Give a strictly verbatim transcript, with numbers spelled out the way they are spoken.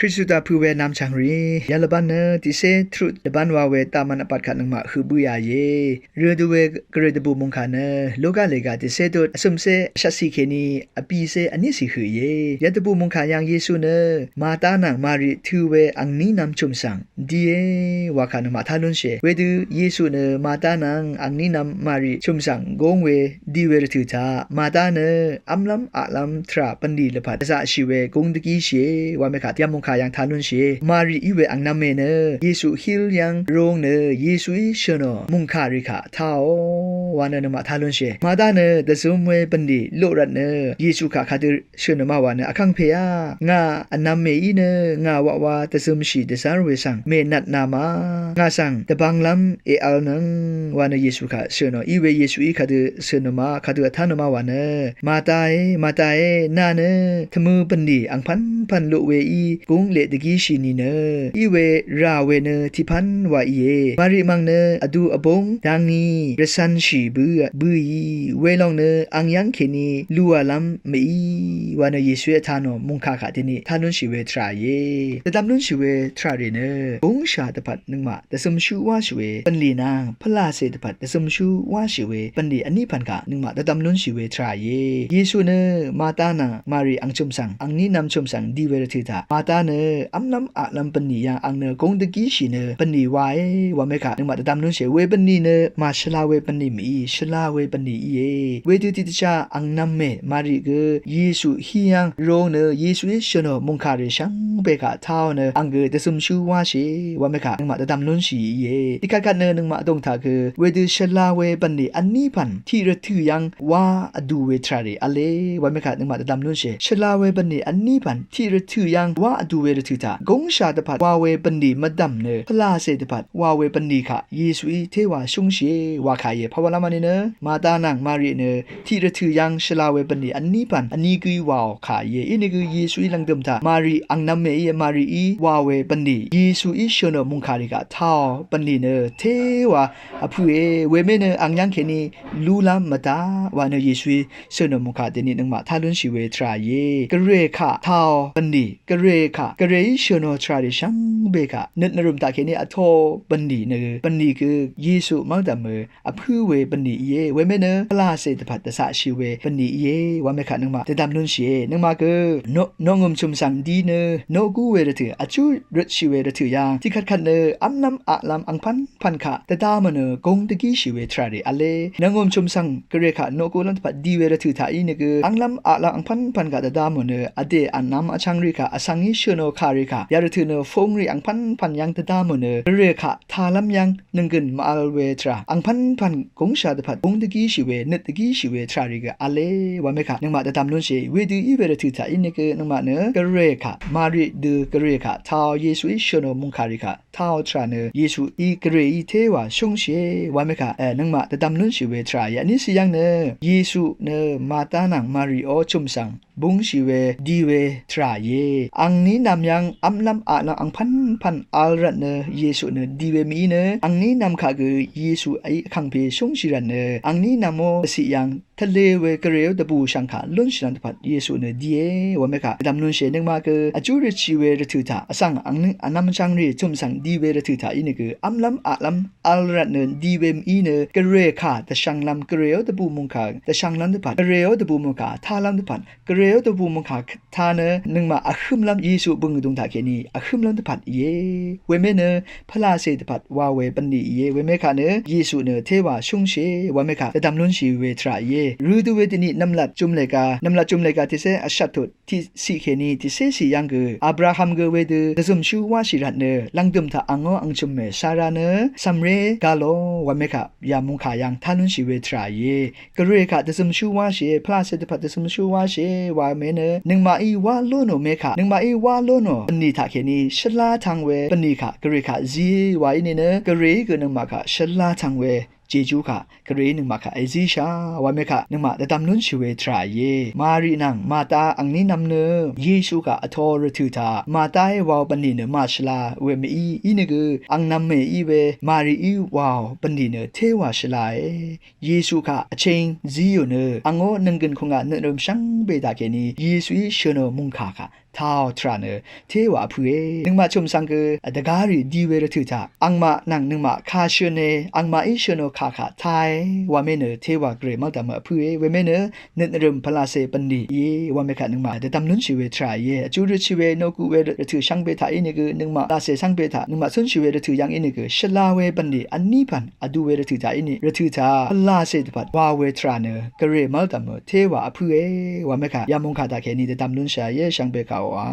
Kristu taq pø̄ we vnvm chv̀ngrì yalvbán nø tiqcé truq lvbán wa we taq mvn vpat kaq nøngmaq høq bǿà íe. Rø dø we gvray dvbù mòngkà nø Luka lèga tiqcé dut vsø̀mcé shvtcì kèní vbìcé vnícì høq íe. Yadvbù mòngkà yv̀ng Yesu nø Marta nvng Mari tø̄ we angní nvm chø̀m svng dìe wa kaq nøngmaq tá lúnshìe. Wedø Yesu nø Marta nvng angní nvm Mari chø̀m svng góng we dì we rvtø̀ taq Marta nø v́mlv́m aqlv́m tvrà bv̀nlì lvpat dvzaqshì we gúng dvgíshìe wa mèkaq yamòngkà yv̀ng tá lúnshìe. Mari í we angnv̄me nø Yesu híl yv́ng rong nø Yesuí shø̀nò mòngkà rì kaq táò wa nø nøngmaq tá lúnshìe. Marta nø dvzøm we bv̀nlì loq rvt nø Yesu kaq kadø shø̀nò ma wa nø, Vkàngpè á, ngà vnv̄m mèí nø ngà waqwa dvzømshì dvzv́r we svng mènvtnā ma, ngà svng dvbvnglv́m èvlnøng wa nø Yesu kaq shø̀nò í we Yesuí kadø shø̀nò ma, kadø vtánò ma wa nø, Martae, Martae, nà nø tvmø bv̀nlì angpv̄npv̀n loq weí gúng leq dvgíshì nìnø í we rà we nø tiqpv́n wa íe. Mari mv̀ng nø vdu vbúng dvngí rvcv̄nshì bǿ, bǿì welòng nø ang yv́ng kèní lùàlv́m mèí wa nø Yesuí vtánò mòngkà kaq dèní tá lúnshì we tvrà íe. Dvdvm lúnshì we tvrà rì nø gúngshà dvpvt nøngmaq dvzømshú wáshì we bv̀nlì nvng pvlàcè dvpvt dvzømshú wáshì we bv̀nlì vní pv̀n kaq nøngmaq dvdvm lúnshì we tvrà íe. Yesu nø Marta nvng Mari ang chø̀m svng, angní nvm chø̀m svng dì we rvtø̀ taq Marta nø v́mlv́m aqlv́m bv̀nlì yv́ng ang nø gúng dvgíshì nø bv̀nlì wae wa mèkaq nøngmaq dvdvm lúnshìe. We bv̀nlì nø màshvla we bv̀nlì mèí, shvla we bv̀nlì íe. Wedø tiqdvchá angnv̄m mè Mari gø Yesu hí yv́ng rong nø Yesuí shø̀nò mòngkà rì shvngbe kaq táò nø ang gø dvzømshú wáshìe wa mèkaq nøngmaq dvdvm lúnshì íe. Tiqkvtkvt nø nøngmaq vdùng taq gø wedø shvla we bv̀nlì vní pv̀n tiq rvtø̀ yv́ng wá vdu we tvrà rì v̄le wa mèkaq nøngmaq dvdvm lúnshìe. Shvla we bv̀nlì vní pv̀n tiq rvtø̀ yv́ng wá vdu we rvtø̀ taq gúngshà dvpvt wa we bv̀nlì mvdv̀m nø pvlàcè dvpvt wa we bv̀nlì kaq Yesuí téwa shúngshìe wa kà íe. Pàwalv́m vní nø Marta nvng Mari nø tiq rvtø̀ yv́ng shvla we bv̀nlì vní pv̀n vní gǿí waò kà íe. Inìgø Yesuí lv̀ngdø̀m taq Mari angnv̄m mèí Marií wa we bv̀nlì Yesuí shø̀nò mòngkà rì kaq táò bv̀nlì nø téwa vpø̄e. Wemè nø ang yv́ng kèní lúlv́m mvdaq wa nø Yesuí shø̀nò mòngkà dèní nøngmaq tá lúnshì we tvrà íe. Gvray kaq táò bv̀nlì, gvray kaq, gvrayí shø̀nò tvrà rì shvngbe kaq nøt nvrø̀m taq kèní vtō bv̀nlì nø bv̀nlì gø Yesu mv́ngdv̀mø vpǿ we bv̀nlì íe. Wemè nø pvlàcè dvpvt dvzaqshì we bv̀nlì íe wa mèkaq nøngmaq dvdvm lúnshìe. Nøngmaq gø noq, noqngø̀m chø̀m svng dì nø noqgú we rvtø̀, vjú røtshì we rvtø̀ yv́ng tiqkvtkvt nø v́mlv́m aqlv́m angpv̄npv̀n kaq dvdvmò nø gúng dvgíshì we tvrà rì v̄le. Noqngø̀m chø̀m svng gvray kaq noqgúlv́m dvpvt dì we rvtø̀ taq inìgø v́mlv́m aqlv́m angpv̄npv̀n kaq dvdvmò nø vdè vnvm vchvng rì kaq vsvng í shø̀nò kà rì kaq yarvtø̀ nø fúng rì angpv̄npv̀n yv́ng dvdvmò nø gvray kaq tálv́m yv́ng nønggø̀n mvvl we tvrà angpv̄npv̀n gúngshà dvpvt gúng dvgíshì we nøt dvgíshì we tvrà rì gø v̄le wa mèkaq nøngmaq dvdvm lúnshìe. Wedø í we rvtø̀ taq inìgø nøngmaq nø gvray kaq Mari dø gvray kaq táò Yesuí shø̀nò mòngkà rì kaq táò tvrà nø Yesuí gvrayí téwa shúngshìe wa mèkaq nøngmaq dvdvm lúnshì we tvrà íe. Vní sì yv́ng nø Yesu nø Marta nvng Marió chø̀m svng búngshì we dì we tvrà íe. Angní nvm yv́ng v́mlv́m aqlv́m angpv̄npv̀n v̄l rvt nø Yesu nø dì we mèí nø angní nvm kaq gø Yesuí Vkàngpè shúngshì rvt nø angní nvmó dvciq yv́ng tvlē we gvrayó dvbù shv̀ngkà lúnshìlv́m dvpvt Yesu nø dìe wa mèkaq dvdvm lúnshìe. Nøngmaq gø vjú røtshì we rvtø̀ taq vsvng angnøng vnvm chvngrì chø̀m svng dì we rvtø̀ taq inìgø v́mlv́m aqlv́m v̄l rvt nø dì we mèí nø gvray kà dvshv̄nglv́m, gvrayó dvbù mòngkà dvshv̄nglv́m dvpvt, gvrayó dvbù mòngkà tálv́m dvpvt, gvrayó dvbù mòngkà taq nø nøngmaq vhǿmlv́m Yesu bø̀ng vdùng taq kèní vhǿmlv́m dvpvt íe. Wemè nø pvlàcè dvpvt wa we bv̀nlì íe. Wemè kaq nø Yesu nø téwa shúngshìe wa mèkaq dvdvm lúnshì we tvrà íe. Rø dø we dèní nv̀mlat jùm lèga, nv̀mlat jùm lèga tiqcé vshvt tut tiqciq kèní tiqcéciq yv́ng gø Abraham gø wedø dvzø̀mshú wáshì rvt nø lv̀ngdø̀m taq angó angchø̀m mè Sara nø cv̀mré gá lò wa mèkaq yà mòngkà yv́ng tá lúnshì we tvrà íe. Gvray kaq dvzømshú wáshìe, pvlàcè dvpvt dvzømshú wáshìe wa mè nø nøngmaqí wá lónò mèkaq, nøngmaqí wá lónò bv̀nlì taq kèní shvlá tvng we bv̀nlì kaq gvray kaq zí wa í nìnø gvrayí gø nøngmaq kaq shvlá tvng we jejú kaq gvrayí nøngmaq kaq èzíshà wa mèkaq nøngmaq dvdvm lúnshì we tvrà íe. Mari nvng Marta angní nvm nø Yesu kaq vtō rvtø̀ taq Martaí wàò bv̀nlì nø màshvla we mèí, inìgø angnvm mèí we Marií wàò bv̀nlì nø téwa shvlae. Yesu kaq vching zíò nø angó nønggø̀n kùngà nøt rø̀m shvngbe taq kèní Yesuí shø̀nò mòngkà kaq tāò tvrà nø téwà vpø̄e. Nøngmaq chø̀m svng gø dvgá rì di we rvtø̀ taq angmaq nvng nøngmaq kà shø̀ne, angmaqí shø̀nò kà kaq tāe wa mè nø téwà Gvray mv́ldv̀m vpø̄e. Wemè nø nøt nvrø̀m pvlacè bv̀nlì íe wa mè kaq nøngmaq dvdvm lúnshì we tvrà íe. Vjú røtshì we noqguq we rvtø̀ shvngbe taq ínìgø, nøngmaq lacè shvngbe taq nøngmaq cúnshì we rvtø̀ yv́ng ínìgø, shvla we bv̀nlì vní pv̀n vdu we rvtø̀ taq íni, rvtø̀ taq pvlacè dvpvt wa we tvrà nø Gvray mv́ldv̀m téwà vpø̄e wa mè kaq yamung kà taq kèní dvdvm lúnshà íe. Shvngbe kàò a